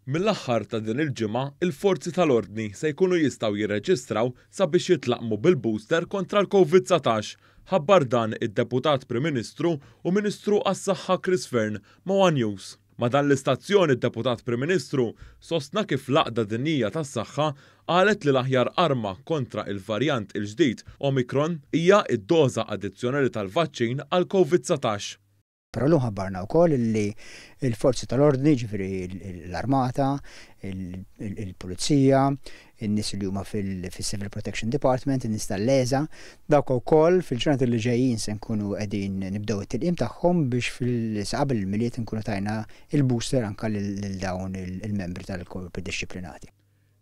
Mill-aħħar ta' din il-ġimgħa, il-forzi tal-ordni se jkunu jistgħu jirreġistraw sabiex jitlaqqmu bil-booster kontra l-Covid 19. Ħabbar dan id-Deputat Prim Ministru u Ministru għas-Saħħa Chris Fearne ma' One News. Ma' dan l-istazzjon id-Deputat Prim Ministru sostna kif l-Għaqda Dinjija tas-Saħħa qalet li l-aħjar arma kontra il-varjant il-ġdid Omicron hija d-doża addizzjonali tal-vaċċin għall-Covid 19. Però llum ħabbarna wkoll li l-forzi tal-ordni, ġifieri l-armata, il-pulizija, in-nies li huma fil-Civil Protection Department, in-nies tal-LESA, dawk ukoll fil-ġranet li ġejjin se nkunu qegħdin nibdew it-tilqim tagħhom biex fil qabel il-Milied nkunu tajna il-booster anke lil dawn il-membri tal-korpi dixxiplinati.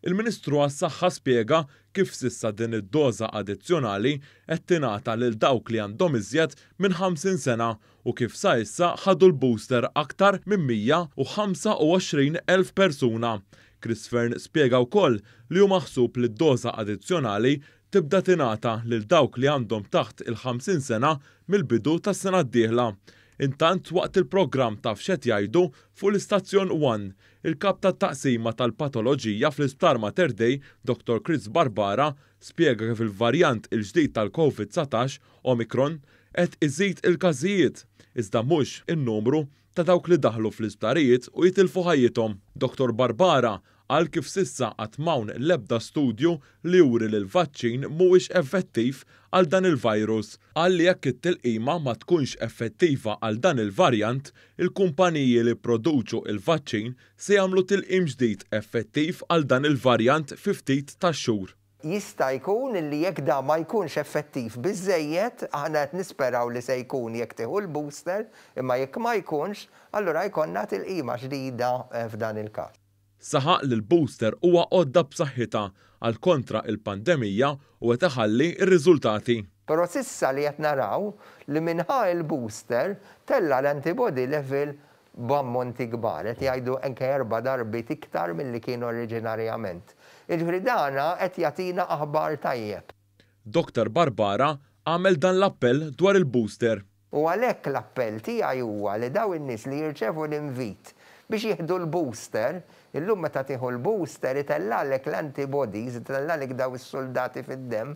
Il-Ministru għas-Saħħa spjega kif s'issa din id-doża addizzjonali qed tingħata lil dawk li għandhom iżjed minn 50 sena u kif sa issa ħadu l-booster aktar minn 125,000 persuna. Chris Fearne spjega wkoll li hu maħsub li d-doża addizzjonali tibda tingħata lil dawk li għandhom taħt il-50 sena mill-bidu tas-sena d-dieħla. Intant, waqt il-programm Taf X'Qed Jgħidu fuq l-istazzjon One, il-kap tat-taqsima tal-patoloġija fl-Isptar Mater Dei, Dr. Chris Barbara, spjega kif il-varjant il-ġdid tal-Covid-19, Omicron, qed iżid il-każijiet, iżda mhux in-numru ta' dawk li daħlu fl-isptarijiet u jitilfu ħajjithom. Dr. Barbara qal kif s'issa qatt m'hawn l-ebda studju li juri li l-vaċċin mhuwiex effettiv għal dan il-virus. Qal li jekk it-tilqima ma tkunx effettiva għal dan il-varjant, il-kumpaniji li produċu il-vaċċin se jagħmlu tilqim ġdid effettiv għal dan il-varjant fi ftit tax-xhur. Jista' jkun li jekk da ma jkunx effettiv biżejjed, aħna qed nisperaw li se jkun jekk tieħu l-booster, imma jekk ma jkunx, allura jkollna tilqima ġdida f'dan il-każ. Saħaq li l-booster huwa għodda b'saħħitha għal kontra il-pandemija u qed iħalli r-riżultati. Però s'issa li qed naraw li min ħa il-booster tella l-antibody level b'ammonti kbar, qed jgħidu anke 4 darbiet iktar milli kien oriġinarjament. Jiġifieri dana qed jagħtina aħbar tajjeb. Dr. Barbara għamel dan l-appell dwar il-booster. U għalhekk l-appell tiegħi huwa li daw in-nies li jirċevu l-invit biex jieħdu l-booster, illum meta tieħu l-booster itellgħalek l-antibodies, itellgħalek daw is-soldati fid-demm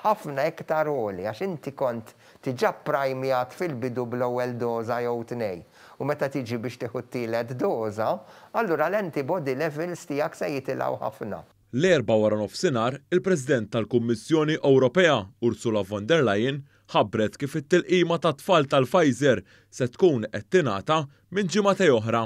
ħafna iktar għoli, għax inti kont diġà primjat fil-bidu bl-ewwel doża jew tnej. U meta tiġi biex tieħu t-tielet doża, allura l-antibody levels tiegħek se jitilgħu ħafna. L-Erbgħa wara nofsinhar, il-President tal-Kummissjoni Ewropea, Ursula von der Leyen, ħabbret kif it-tilqima tat-tfal tal-Pfizer se tkun qed tingħata minn ġimgħatej oħra.